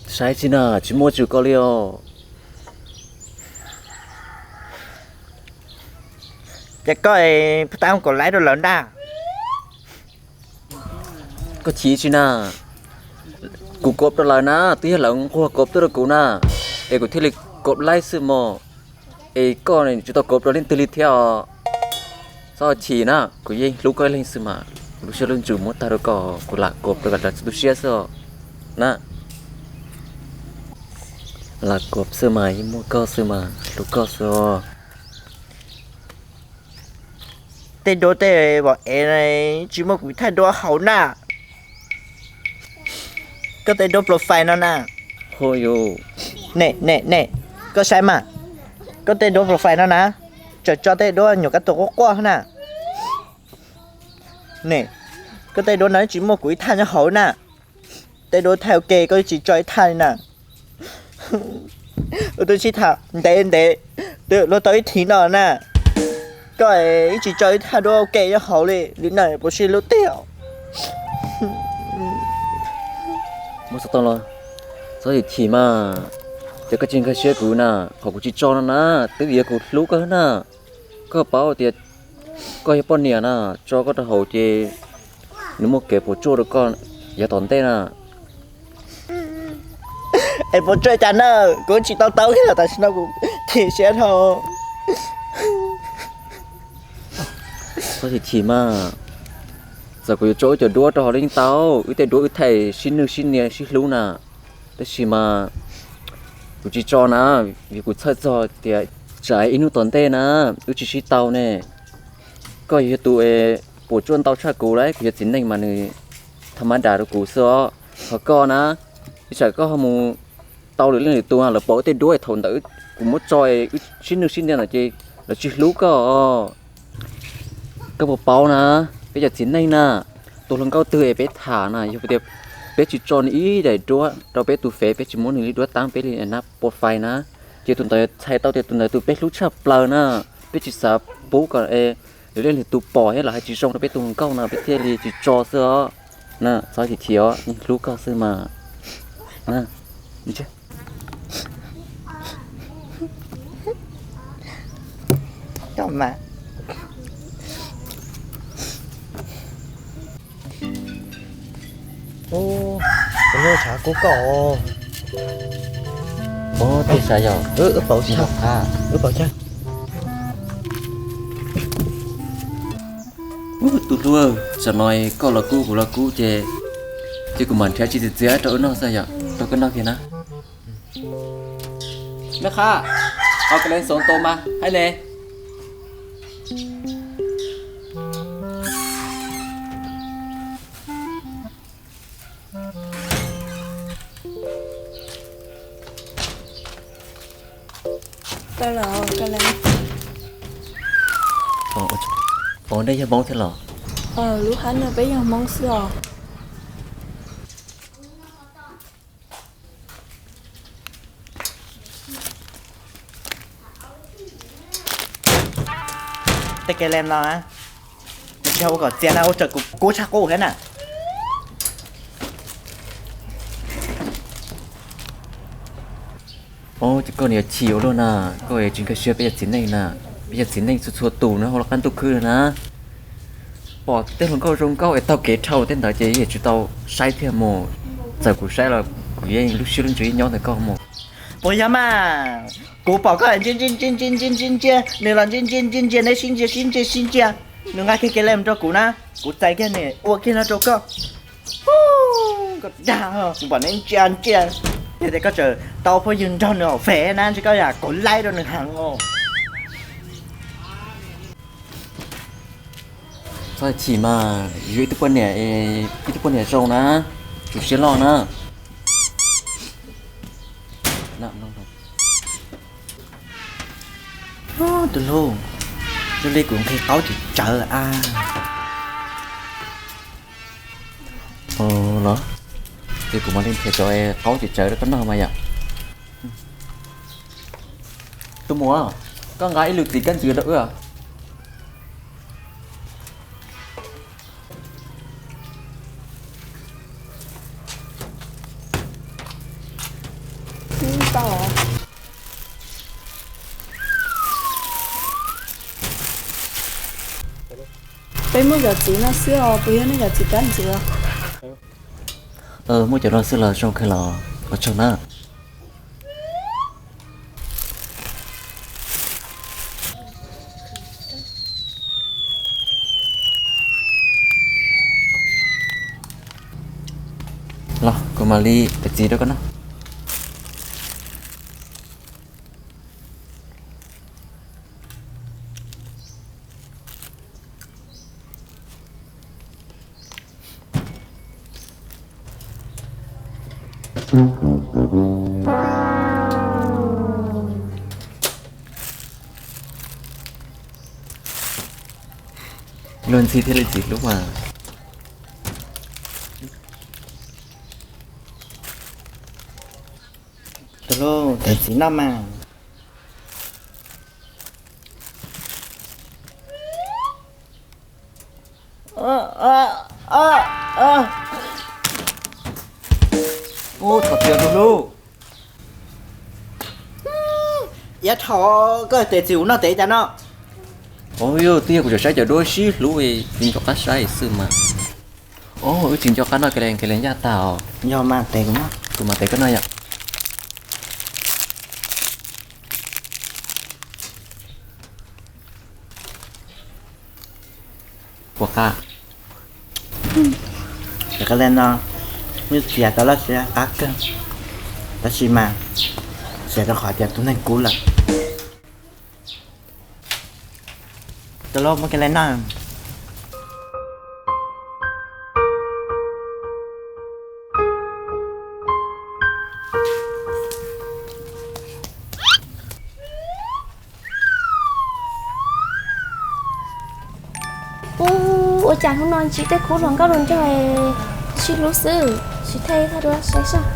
Saib tsi na, tsis muaj tsum koj li os. Ces koj puas tau kov laib rau lawv na? Koj chim tsi na, kuv kov rau lawv na, twb yog lawv nquag kov tuaj rau kuv na, es kuv thiaj li kov laib xwb mog. Es koj tsis tau kov rau leej twg li thiab os. Txhob chim na, kuv yeej hlub koj ib leeg xwb mas, kuv lub siab lub ntsws muab tag rau koj, kuv lam kov rau kom raws txhua tus siab xwb os na. Lam kov xwb mas, yeej muaj koj xwb mas, hlub koj xwb os. Tej duab tej vos ev tsis muaj kuv thaij duab hauv na. Koj tej duab profile no na. Hu yus, ne ne ne, koj saib mas, koj tej duab profile no na, tseem tso tej duab nyuam kab tuag quaj quaj na. Ne, koj tej duab no tsis muaj kuv ib thaj nyob hauv na. Tej duab thaij ua ke koj tsis tso ib thaj li na. Ua twb sib tham ntev ntev, twb luag tau ib thim no na, koj ib tsis tso ib thaj duab ua ke nyob hauv li, li no puas sib hlub tiag? Muab xov tooj los, txhob chim mas, ces koj tsis nkag siab kuv na, qhov kuv tsis tso no na, twb vim yog kuv hlub koj na. Koj paub tias koj yog poj niam na, tso koj rau hauv ces nws muaj kev puas tsuaj rau koj yav tom ntej na. Es puas tsuaj cas na, kuv tsis tau tau thiab, tam sim no kuv chim siab dhau. Txhob chim chim mas, txawm kuv yuav tso wb cov duab rau hauv los yeej tau, wb tej duab wb thaij sib nwj sib nias sib hlub na. Tab sis mas kuv tsis tso na, vim kuv txhawj txog tias tsam ib hnub tom ntej na wb tsis sib tau ne, koj yog tus puas tsuaj ntau tshaj kuv lawm, kuv yog txiv neej mas nws tha mab das rau kuv xwb os. Ho koj na, ib tsam koj ho mus tau lwm leej lwm tus lawv pom wb tej duab thaum ntawd kuv muab tso wb sib nwj sib nias ntawd ces lawv tsis hlub koj os. Koj puas paub na, peb cov txiv neej na, tus hluas nkauj twg es peb tham na, yog tias peb tsis tso nws ib daim duab rau peb tus fev, peb tsis muab nws li duab tab peb li nab pua fais na, ces tus ntawd txhais tau tias tus ntawd tus peb hlub tshaj plaws na. Peb tsis xav pub kom lwm leej lwm tus pom thiab los hais tsis zoo rau peb tus hluas nkauj no, peb thiaj li tsis tso xwb os. Na, txhob chim chim os, yeej hlub koj xwb mas. Tus hlub, tshav kub koj. Ua, tej sav yog wb paus tsis nrog qab, wb paus cag. Tus hlub, tam no koj los kub kuv los kub ces, ces kuv mam nrhiav tsis txiv txiav rau wb noj xwb yom, rau koj noj kiag na. Neb qha, au ka le xoov tau mas hais ne. Ua, nej yog Hmoob thiab los? Lub hab no peb yog Hmoob xwb os. Tej ke lem no, tsis ua kom txias na, ua tsam kuv kub tshaj qub thiab na. Ces koj niam chim ua luaj na, koj tsis nkag siab peb cov txiv neej na, peb cov txiv neej txhua txhua tus na hauv lub qab ntuj khwb na. Pom tej hluas nkauj zoo nkauj es taug kev dhau tej ntawd ces yeej tsis tau saib thiab mus. Txawm kuv saib los kuv yeej lub siab lub ntsws yeej nyob ntawm koj mus. Puas yog mas, kuv pom koj ntsia ntsia ntsia ntsia ntsia ntsia, nws los ntsia ntsia ntsia ntsia, neb sib ntsia sib ntsia sib ntsia, nws nqa kiag ke lem rau kuv na, kuv txais kiag nws ua kiag no rau koj. Koj dag, kuv pom neb ntsia ntsia, yog tias koj tseem tau phooj ywg nrog nws hauv fem na ntshe koj yam kov laib rau nws heev os. Txhob chim mas, yuav ib tug poj niam, ib tug poj niam zoo na, tsum siab loj na. Tus hlub, zoo li kuv nqhis qaub tsis tsawv a. Los, ces kuv mam li nrhiav cov qaub tsis tsawv rau koj noj mas yom. Tus muam, koj nqa ib lwm txiv kab ntxwv rau wb. Peb muaj cov txiv no xwb os, puas yog nej cov txiv kab ntxiv? Muaj cov no xwb los zoo kawg los ua tsaug na. Los kuv mam li txiav txiv rau koj na. Luag ntxhi thiaj li txiv hlub mas. Tus hlub, tev txiv noj mas. Ub, thov txim tus hlub. Yav thaum koj tev txiv kuv noj tev cas no? Os, yog twb yog kuv tseem saib cov duab sib hlub, tsis nco qab saib xwb mas. Os, wb tsis nco qab noj, kev li ncaj tag os. Yog mas, tev kuv noj. Kuv mam tev koj noj yom. Puas qab? Cov kab len no, nws txiav tau loj siab qab kawg, tab sis mas txiav rau qhov tias tus neeg kub lawm. Tus hlub, muab kab len noj. Ub, ua cas hnub no tsis tej khub hluas nkauj hluas nraug sib hlub xwb, tsis thaij thaij duab saib saib.